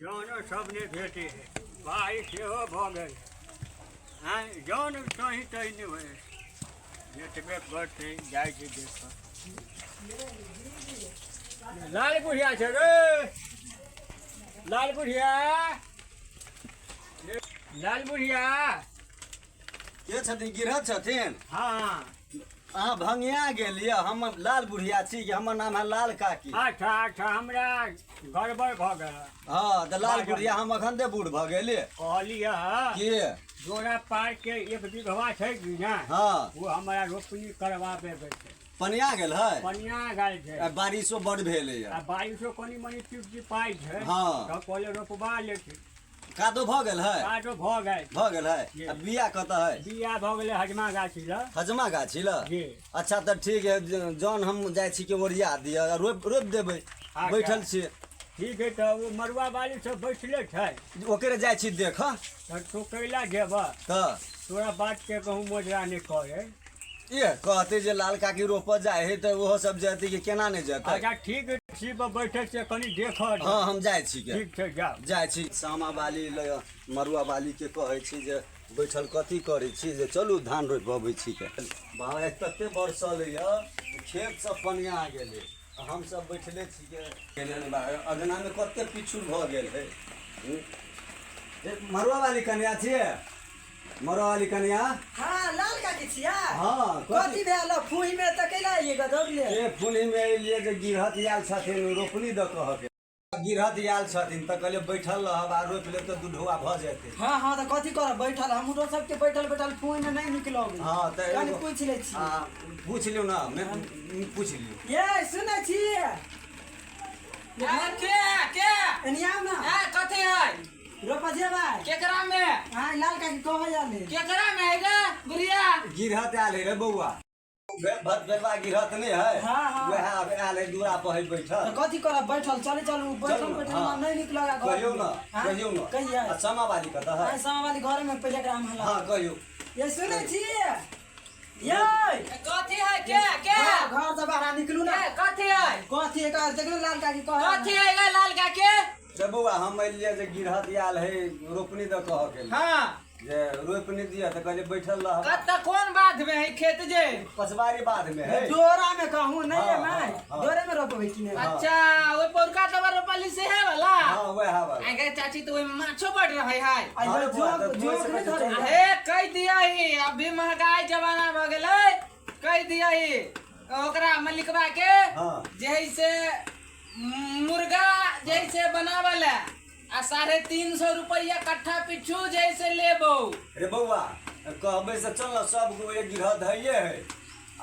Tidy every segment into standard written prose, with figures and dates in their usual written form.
जनो सब नहि भेटै है, बारिश सेहो भऽ गेल है। आँय, जन सही तही नहि होइ है। जेतबे करतै जाइ छै देखऽ। लाल बुढ़िया छै रे, लाल बुढ़िया, लाल बुढ़िया। के छथिन? गिरहत छथिन? हाँ। अहाँ भंगिया गेलियै। हम लाल बुढ़िया छी कि हमर नाम है लाल काकी। अच्छा अच्छा, हमरा गड़बड़ भऽ गेल। हाँ, तऽ लाल बुढ़िया, हम अखन दे बूढ़ भऽ गेलियै। कहलियै के जोड़ा पार के एक बीघवा छै कि ने? हाँ। ओ हमरा रोपनी करवाबे के छै। पनिया गेल है? पनिया गेल छै। आ बारिशो बड भेलैया। आ बारिशो कनि मनि टिप टिपाइ छै। हाँ। तऽ कहलियै रोपवा लेथिन। कादो भऽ गेल है? कादो भऽ गेल। भऽ गेल है। जी। आ बिया कतऽ है? बिया भऽ गेलै हजमा गाछी लग। हजमा गाछी लग? जी। अच्छा, तऽ ठीक है, जौन हम जाइ छी के ओरिया दिअ, आ रोपि रोपि देबै। अच्छा। बैठल छियै। ठीक है, तऽ ओ मरुआ बाली सब बैठले छै। ओकरे जाइ छी देखऽ। तऽ तू कैला जेबह? तऽ तोरा बात के कहूँ मोजरा नहि करे। ये कहते जे लाल काकी रोपऽ जाइ है, तऽ ओहो सब जेतै कि केना नहि जेतै? अच्छा ठीक है, छी पर बैठे छियै, कनि देखऽ दे। हाँ, हम जाइ छी के। ठीक छै, जाउ। जाइ छी सामा बाली लग, मरुआ बाली के कहै छी जे बैठल कथी करै छी, जे चलू धान रोपि अबै छी के। बाबा, आइ तते बरसल यऽ, खेत सब पनिया गेलै, आ हमसब बैठले छी के। अगना मे कते पिछुर भऽ गेल है। मरुआ वाली कन्या छियै? मरुआ वाली कन्या? हाँ, लाल काकी छिया। हाँ। कथी भेल? फूही में तऽ कैला आइए गऽ दौड़ले? ए, फुलही में एलियै जे गिरहत आयल छथिन रोपनी दऽ कहके। गिरहत आयल छथिन तऽ कहलियै बैठल रहब आ रोपि लेब तऽ दू ढौआ भऽ जेतै। हाँ हाँ, तऽ कथी करब बैठल? हमरो सबके बैठल बैठल फूही में नहि निक लगै। हाँ, तऽ कनि पूछि लै छी। हाँ, पूछि लियौ ने, पूछि लियौ। ये, सुनै छी? के के? एनी आउ ने। ए, कथी है? रोपा जेबै? केकरा में? हाँ, लाल काकी कहै आले। केकरा में है गे बुढ़िया? गिरहत आयल है रे बौआ, भत बेलवा गिरहत नहि है? हाँ, हाँ। वएह आब आयल है, दूरा पर है बैठल। तऽ कथी करब बैठल? चलू चलू, बैठल चलू, बैठल हाँ। नहि नीक लगा घर कहियौ में। ने। हाँ? कहियौ ने। कहियै। आ सामा बाली कतऽ है? हाँ, सामा वाली घर में, पहिले एकरा हम हला। हाँ, कहियौ। ये, सुनै छी ये? कथी है? के के? हाँ, घर से बाहर निकलू ना। ए, कथी है? कथी है? देखलू, लाल काकी कह। कथी है गे लाल काकी? रे बौआ, हम एलियै जे गिरहत आयल है रोपनी दऽ कहऽ के लिए। जे रोपनी दिअ, तऽ कहलियै बैठल रह। कतऽ, कोन बाध में है खेत जे? पछबारी बाध में है। डोरा में कहूँ नहीं है। हाँ, मैं हाँ। डोरे में रोपबै कि नहीं? अच्छा, ओइ पौरका दवा रोपली से है वाला? हाँ, वएह वाला। आगे चाची, तो ओइ में माछो बढ़ रहे है। आ अरे ये बौआ, जोक तऽ जोक तोरे नहीं से धरे। चल। हे, कह दिया ही, अभी महंगाई जमाना भ गेलै। कह दिया ही ओकरा मलिकवा के जे है से मुर्गा जैसे बनावल है आ 350 रुपया कट्ठा पिछू जैसे लेबो। रे बौआ, कहबै से चल न, सब गो एक गिरहत हइये है।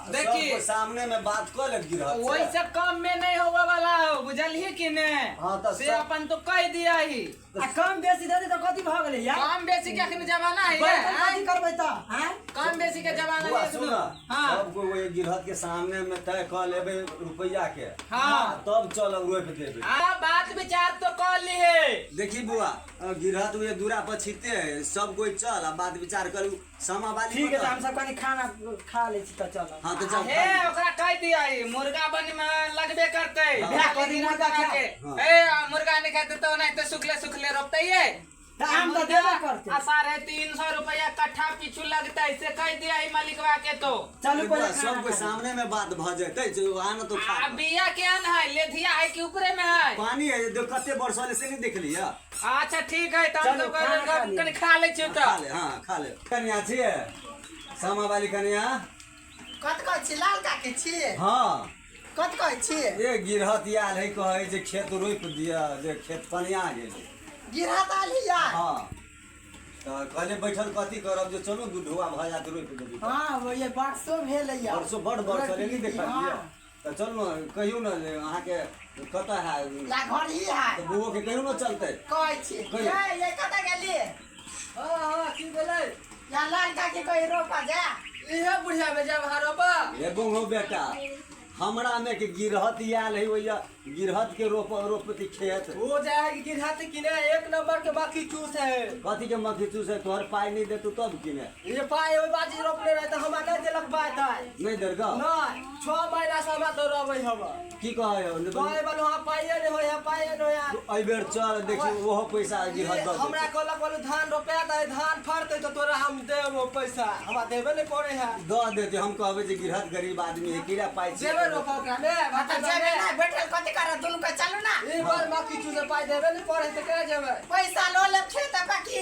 देखी। सबको सामने में बात कऽ लेब गिरहत से। वही से कम में नहीं होवे वाला हो, बुझलिए कि ने? हाँ, तऽ से अपन तो कह दिया ही। आ कम बेसी दे दे तऽ कथी भऽ गेलै यार? कम बेसी के अखन जमाना है। बैठल कथी करबै तऽ आँय? कम बेसी के जमाना बौआ है। सुन। सब कोई वही गिरहत के सामने में तय कऽ लेबै रुपैया के। तब चलब, रोपि देबै। हाँ, बात विचार तो कर लिए। देखी बुआ, गिरहत उहे दूरा पर छिते है, सब कोई चल आ बात विचार करू। सामा बाली ठीक है, तऽ कतऽ? हमसब कनि खाना खा लै छी तऽ चलब। हाँ, तऽ चल। हे, ओकरा कह दिया ही मुर्गा बन में लगबे करते। कथी मुर्गा के? हाँ। ए, आ मुर्गा नहीं खाते तो नहीं तो सुखले सुखले रोपते ये। तऽ आम तऽ देबे करतै। आ 350 रुपया कट्ठा पीछू लगता है, से कह दिया ही मालिकवा के तो। चलू, बौआ, पहिले सब खाना कोई खा ली। सामने में बात भऽ जेतै, जे आ न तो खा। आ बिया केहन है? लेधिया है कि ऊपरे में है? पानी है, देख कते बरसल से नहीं देखलियै? अच्छा ठीक है, तऽ हम चलू, सब खाना खा ली। कनि खा लै छियौ। खा तऽ ले, हाँ, खा ले। कन्या छियै? सामा वाली कन्या? कत कहै छी? लाल काकी छी? हाँ। कत कहै छी? ए, गिरहत आयल है, कहै जे खेत रोपि दिअ, जे खेत पनिया गेल। गिरहत आयल ही यार? हाँ, तऽ कहलियै बैठल कथी करब, जे चलू दू ढौआ भऽ जायत, रोपि देबै। हाँ, वो ये बरसो भेलै यार। बरसो बड बरसल, नहीं देखलियै? हाँ। तऽ चलू ने, कहियौ ने जे अहाँके कतऽ है? या घर ही है। तऽ बौओ के कहियौ ने चलतै। कहै छी। कहियौ। ये ये, कतऽ गेली? हाँ, की भेलै? या लाल काकी कही रोपा जा। इहे बुढ़िया में जब हरोपा। हे बौओ बेटा, हमरा में के गिरहत आयल है ओइया गिरहत के रोप रोपती खेत हो जाए है कि गिरहत किने एक नंबर के बाकी चूस है। कथी के मक्खी चूस है? तोहर पाई नहीं देतू तब किने। ये पाई ओहि बाजी रोपने रहे तऽ हमरा नहि देलक पाइ ताइ। नहीं देलक? नहि, 6 महीना से हमरा दौड़बै हम। की कहै हो? कहै बलु हाँ पाइए नहि होइ है, पाइए नहि होइ है। एहि बेर चल देखी ओहो पैसा गिरहत दऽ हमरा देतै। कहलक बलु धान रोपा दे, धान फड़तै तऽ तोरा हम देब पैसा, हमरा देबे नहि करै है। दऽ देतै, हम कहबै जे गिरहत गरीब आदमी है, किरा पाइ छै। जेबै रोपऽ ओकरा मे, तऽ जेबै ना बैठल कथी करब दुनू के चलू ना। ई बार मक्खी चूसे पाइ देबे नहि पड़ै तऽ केना जेबै? पैसा लऽ लेब खेत बाकी।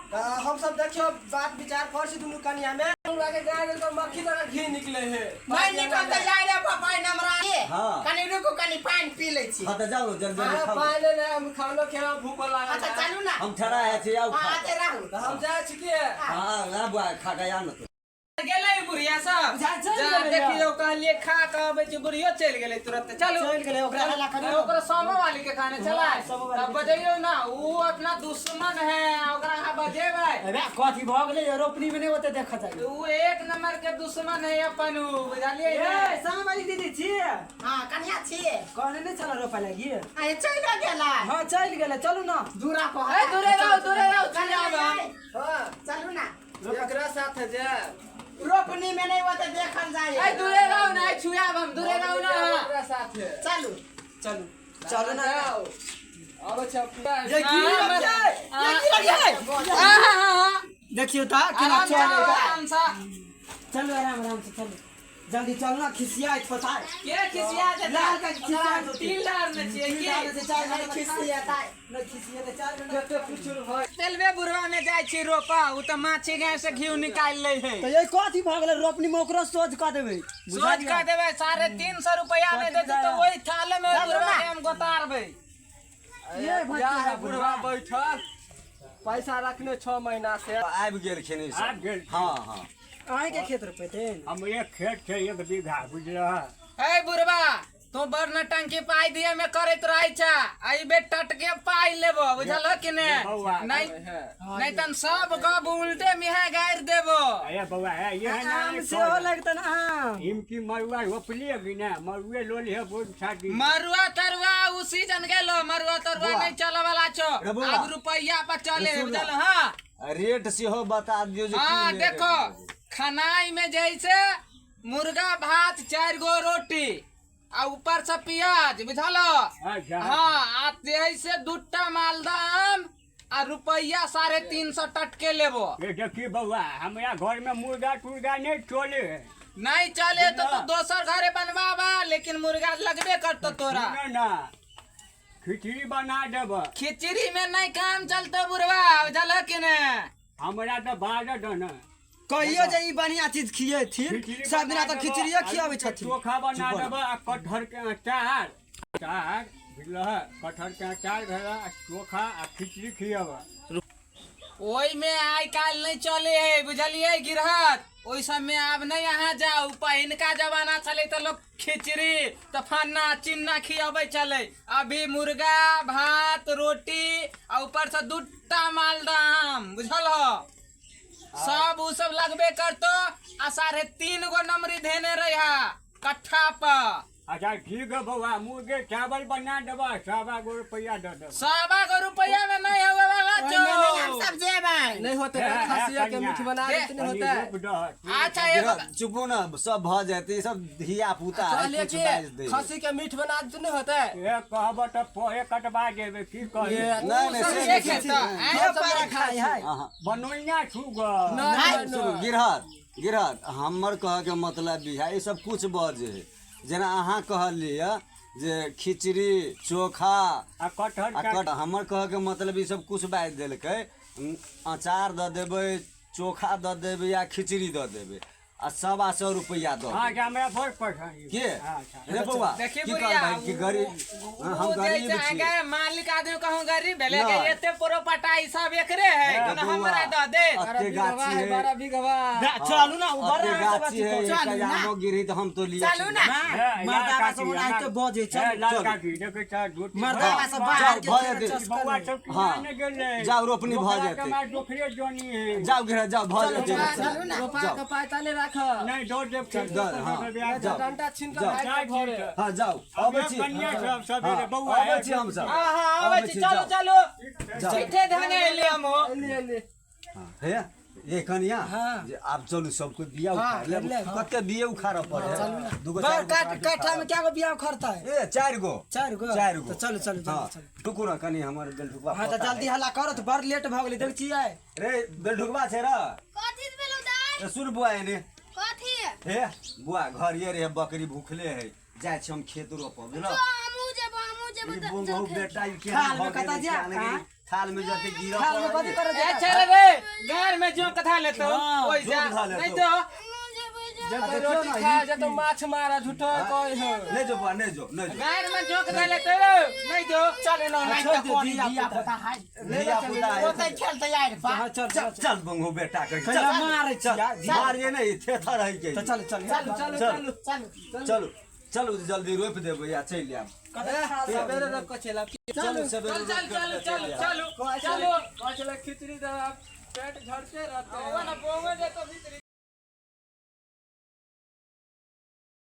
तऽ हमसब देखियौ बात विचार करै छी दुनू कनिया मे। हमरा के गाय गेल तऽ मक्खी तरह घी निकले है। नहीं निकलतै यार रे बाबा हमरा। हाँ। कनी रुकू कनी पानि पी लै छी। हाँ तऽ जाउ जल्दी जल्दी हाँ, खाउ। पानि ले हम खानो खेबै भूख लागल। अच्छा चलू ना। हम ठहरा है छी आउ हाँ खा। आते रहू। तऽ हम जाइ छी की? हाँ ना बुआ खा के आ न तू। गेलै बुढ़िया सब। जा, चलि जा, गेलै। देखियौ कहलियै खा के अबै छी, बुढ़ियो चलि गेलै तुरंत। चलू चलि गेलै, ओकरा हल्ला करियौ। ओकरा सोमो वाली के खाने चला। सोमो वाली तब के। बजैयौ ना, ऊ अपना दुश्मन है, ओकरा अहाँ बजेबै। अरे कथी भऽ गेलै रोपनी मे नहि ओते देखऽ जाइ। ऊ एक नंबर के दुश्मन है अपन ऊ, बुझलियै ए ने? सोमो वाली दीदी छियै? हाँ कनिया छियै। कहने नहि छल रोपै लागी? आ चलि गेलै। हाँ चलि गेलै, चलू ना। दूरा पर। ए दूरे रहू, दूरे रहू, चलि आब। हाँ चलू ना। एकरा साथ जायब। रोपनी में नहीं होते देखल जाए। ए दूरे रहू ना, छुआब हम, दूरे रहू ना। ओकरा साथ चलू चलू चलू ना। आबै छै। ये की ये देखियौ तऽ केना आराम से चलै। आराम से चलू आराम आराम से चलू, जल्दी चलू ना, खिसियाइत पता के खिसिया जेतै? लाल का खिसिया जेतै। तिल डालने छियै की? चारि खिसियेतै। नहि खिसियेतै 4 घंटा। तेलबे बुढ़वा में जाइ छी रोपा, उ तऽ माछी गाय से घी निकालि लै है। तऽ ये कथी भऽ गेलै रोपनी में? ओकरो सोझ कऽ देबै। सोच कऽ देबै, 350 रुपया नहि देतै तऽ ओहि थाले में ओहि बुढ़वा के हम गोतारबै। ये भैया बुढ़वा बैठल पैसा रखने 6 महीना से। आबि गेलखिन ई सब। आबि गेलखिन। हाँ हाँ। अहीं के खेत रोपेतै? हम एक खेत छै 1 बीघा बुझलह। ए बुढ़वा, तू बड़ नटंकी पाइ दिए में करैत रहै छ, एहि बेर टटके पाइ लेबो, बुझल कि ने? बौआ। नहीं नहीं तन सब गप उल्टे मिहा गारि देबो। अरे बौआ, हे ये आम ना सेहो लगतन आम। इमकी मरुआ रोपलिए कि ना? मरुए लोल है बोल छाती। मरुआ तरुआ उ सीजन गेलो, मरुआ तरुआ बौआ। नहीं चले वाला छो, रे बौआ। अब रुपैया पर चले, सुन ना। बुझल? हाँ रेट सेहो बता दियौ जे हाँ की रेट देखो है। खनाई में जैसे मुर्गा भात 4 गो रोटी आ ऊपर से प्याज, बुझल? अच्छा। हाँ आ जैसे 2टा मालदा आम आ रुपैया 350 टटके लेबो। ये देखी बौआ, हमरा घर में मुर्गा तुर्गा नहीं चले है। नहीं चले तो तू दोसर घरे बनवाबा, लेकिन मुर्गा लगबे करतो तोरा। ना ना खिचड़ी बना देब। खिचड़ी में नहीं काम चलतो बुढ़वा, बुझल कि ने? हमरा तो बाजत न। कहियो जे ई बढ़िया चीज खियेथिन, खिचड़ी सब दिना बना तऽ देब, खिचड़िए आलू खियाबै के छथिन। चोखा बना देब आ कटहर के अचार, अचार बुझलह, कटहर के अचार भेल आ चोखा आ खिचड़ी खियब। ओहि में आइ काल्हि नहीं चले है, बुझलियै गिरहत? ओहि सब में आब नहीं अहाँ जाउ। पहिनका जमाना छलै तऽ लोक खिचड़ी तऽ फन्ना चिन्ना खियाबै छलै, अभी मुर्गा भात रोटी आ ऊपर से 2टा मालदा आम, बुझल हो? सब उ सब लगबे करतो आ 3.5 गो नमरी धेने रहा कट्ठा पर। अच्छा ठीक है बौआ, मुर्गे चावल बना देबा, 1.25 गो रुपया दे देबा। 1.25 गो रुपया में नहीं होवे वाला छौ। हम सब जेबै। नहीं होते हे, हे, खसिया के कनिया। मीठ बना देते नहीं कनी होता है। रोप दह। अच्छा एगो चुपो ना, सब भऽ जेतै, ई सब धिया पुता है, कहलिए कुछ कि बाजि दै। खसी के मीठ बना देते नहीं होता है। ए कहब तऽ पोहे कटवा देबै, की कही? नहीं नहीं सब से एक है तऽ, आँय? के पारा खाइ है? हाँ बनोइया छू ग। नहीं सुनू गिरहत, गिरहत हमर कहके मतलब भी है ई सब कुछ बजे है। जेना अहाँ कहलियै जे खिचड़ी चोखा आ कटहर आ के कट, हमर कहके मतलब ई सब कुछ बाजि देलकै। अचार दऽ देबै, चोखा दऽ देबै या खिचड़ी दऽ देबै आ 125 रुपैआ दऽ हाँ देबै। हमरा बड़ पसंद के अच्छा रे बौआ, देखी की बुढ़िया, कहबै कि गरीब, उ हम जे गरीब छै छी। अहाँके मालिक आदमी कहूँ गरीब भेलै नहि। के एते प्रोपटा ई सब एकरे है, रे कोनो बौआ, हमरा दऽ दे। अते गाछी है, 12 बीघवा। चलू ना, उ अते बड़ा गाछी है, चलू एकटा ना। आमो गिरही तऽ हम तो लिअ चलू ना। मर्दाबा सब ओनाहिते बजै हे, चलू। लाल काकी देखै छ रोटी मर्दाबा सब बाहर के भऽ खेत जेतै। चस्का बौआ नहीं। सब हाँ। किया गेलै? जाउ, रोपनी भऽ ओकरा जेतै। के मार दोखरे जोनी है। जाउ गिरहत, जाउ भऽ जेतै। चलू ना। रोपा के पाइ ताले राख। रख। नहीं दो देव चल, दर, हाँ। जाओ। डंडा छीन के जाओ। भाग के घरे। हाँ जाओ, अबै छी। कन्या सब सबेरे हाँ, बौआ अबै छी हमसब। हाँ हाँ आबै छी, चलू जाओ। चलू। जाओ। चिट्ठे धने एलियै हम हो। एली एली। हाँ, हे ये कनिया जे आब चलू सब कोई बिया उखाड़ लेब। कते बिया उखाड़ऽ पड़े? दूगो बार चारि गो काट काट काठा में क्या गो बिया उखड़ता है? ए चारि गो। चारि गो? चारि गो। तो चलू चलू हाँ जल्दी चलू। रुकू ने कनि, हमर बेलढुकबा हाँ तो पोता जल्दी है। हल्ला करो तो बड़ लेट भऽ गेलै, देख छियै। रे बेलढुकबा छै र। कथी भेलौ दाइ? ए, सुन बुआ एने। कथी? हे बुआ, घर ये रे बकरी भूखले है, जाइ छी हम खेत रोपब, बुझल? हमहूँ जेबो, हमहूँ जेबो। ई बोंगहु बेटा ई केहन थाल में भऽ कतऽ गेलै, जायब, किया नहि गेलै? हाँ? थाल में जते गिरऽ थाल में पड़ल। कथी करऽ ए जायब? चल रे, गार में जो कथा लेतो ओइसा जोक धऽ लेतौ। नहीं तो हमहूँ जेबो जेबो। जब देखियौ रोटी ने, खा ई- जब माछ मारा झूठो कह हो। नहि जो बुआ, नहि जो, नहि जो। गार में जो कथा लेतो नहीं तो। चल न नहीं छोड़ तो दे, कोन धिया पुता है। धिया पुता है। ओतै खेलतै आइ बा। हाँ चल चल चल बंगो बेटा के, चल। कहिया मारै चल छियै? मारिए नहि, थेथर है के। तो चल चल चलू चल। चलू चलू चलू। चलू चलू, जल्दी रोपि देबै आ चलि आयब। सबेरे रख के चला। चलू सबेरे चल चल रोपि चल के चल चलि आयब। चलू चलू। खिचड़ी दे, पेट झड़ते रहते। ना बोंगे जेतो भीतरी।